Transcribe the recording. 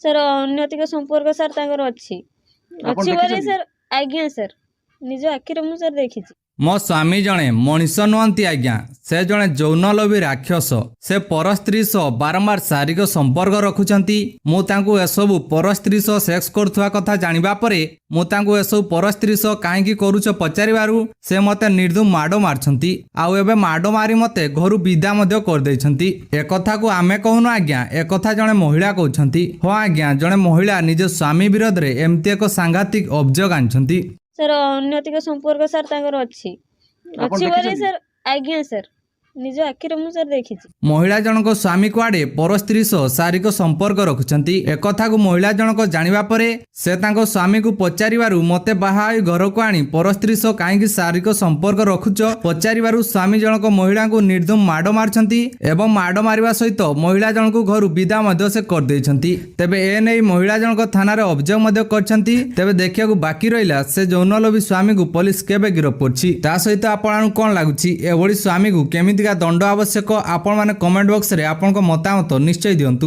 Sir, ଅନୈତିକ ସମ୍ପର୍କ sir ତାଙ୍କର ଅଛି। ଆପଣ ଅଛି ବୋଲି ଦେଖିଛନ୍ତି? ସାର୍, ଆଜ୍ଞା ସାର୍, ନିଜ ଆଖିରେ ମୁଁ ସାର୍ ଦେଖିଛି। ମୋ ସ୍ୱାମୀ ଜଣେ ମଣିଷ ନୁହନ୍ତି ଆଜ୍ଞା, ସେ ଜଣେ ଯୌନଲୋଭୀ ରାକ୍ଷସ। ସେ ପର ସ୍ତ୍ରୀ ସହ ବାରମ୍ବାର ଶାରୀରିକ ସମ୍ପର୍କ ରଖୁଛନ୍ତି। ମୁଁ ତାଙ୍କୁ ଏସବୁ ପର ସ୍ତ୍ରୀ ସହ ସେକ୍ସ କରୁଥିବା କଥା ଜାଣିବା ପରେ ମୁଁ ତାଙ୍କୁ ଏସବୁ ପର ସ୍ତ୍ରୀ ସହ କାହିଁକି କରୁଛ ପଚାରିବାରୁ ସେ ମୋତେ ନିର୍ଦ୍ଧୁମ ମାଡ଼ ମାରୁଛନ୍ତି। ଆଉ ଏବେ ମାଡ଼ ମାରି ମୋତେ ଘରୁ ବିଦା ମଧ୍ୟ କରିଦେଇଛନ୍ତି। ଏକଥାକୁ ଆମେ କହୁନୁ ଆଜ୍ଞା, ଏକଥା ଜଣେ ମହିଳା କହୁଛନ୍ତି। ହଁ ଆଜ୍ଞା, ଜଣେ ମହିଳା ନିଜ ସ୍ୱାମୀ ବିରୋଧରେ ଏମିତି ଏକ ସାଂଘାତିକ ଅଭିଯୋଗ ଆଣିଛନ୍ତି। ସାର୍, ଅନୈତିକ ସମ୍ପର୍କ ସାର୍ ତାଙ୍କର ଅଛି। ଆପଣ ଅଛି ବୋଲି ଦେଖିଛନ୍ତି? ସାର୍, ଆଜ୍ଞା ସାର୍, ନିଜ ଆଖିରେ ମୁଁ ସାର୍ ଦେଖିଛି। ମହିଳା ଜଣଙ୍କ ସ୍ୱାମୀ କୁଆଡ଼େ ପର ସ୍ତ୍ରୀ ସହ ଶାରୀରିକ ସମ୍ପର୍କ ରଖୁଛନ୍ତି, ଏକଥାକୁ ମହିଳା ଜଣକ ଜାଣିବା ପରେ ସେ ତାଙ୍କ ସ୍ୱାମୀକୁ ପଚାରିବାରୁ ମୋତେ ବାହା ହୋଇ ଘରକୁ ଆଣି ପର ସ୍ତ୍ରୀ ସହ କାହିଁକି ଶାରୀରିକ ସମ୍ପର୍କ ରଖୁଛ ପଚାରିବାରୁ ସ୍ୱାମୀ ଜଣକ ମହିଳାଙ୍କୁ ନିର୍ଦ୍ଧୁମ ମାଡ଼ ମାରୁଛନ୍ତି ଏବଂ ମାଡ଼ ମାରିବା ସହିତ ମହିଳା ଜଣକୁ ଘରୁ ବିଦା ମଧ୍ୟ ସେ କରିଦେଇଛନ୍ତି। ତେବେ ଏ ନେଇ ମହିଳା ଜଣକ ଥାନାରେ ଅଭିଯୋଗ ମଧ୍ୟ କରିଛନ୍ତି। ତେବେ ଦେଖିବାକୁ ବାକି ରହିଲା, ସେ ଯୌନଲୋଭୀ ସ୍ୱାମୀକୁ ପୋଲିସ କେବେ ଗିରଫ କରୁଛି। ତା ସହିତ ଆପଣଙ୍କୁ କ'ଣ ଲାଗୁଛି, ଏଭଳି ସ୍ୱାମୀକୁ କେମିତିକା ଦଣ୍ଡ ଆବଶ୍ୟକ? ଆପଣମାନେ କମେଣ୍ଟ ବକ୍ସରେ ଆପଣଙ୍କ ମତାମତ ନିଶ୍ଚୟ ଦିଅନ୍ତୁ।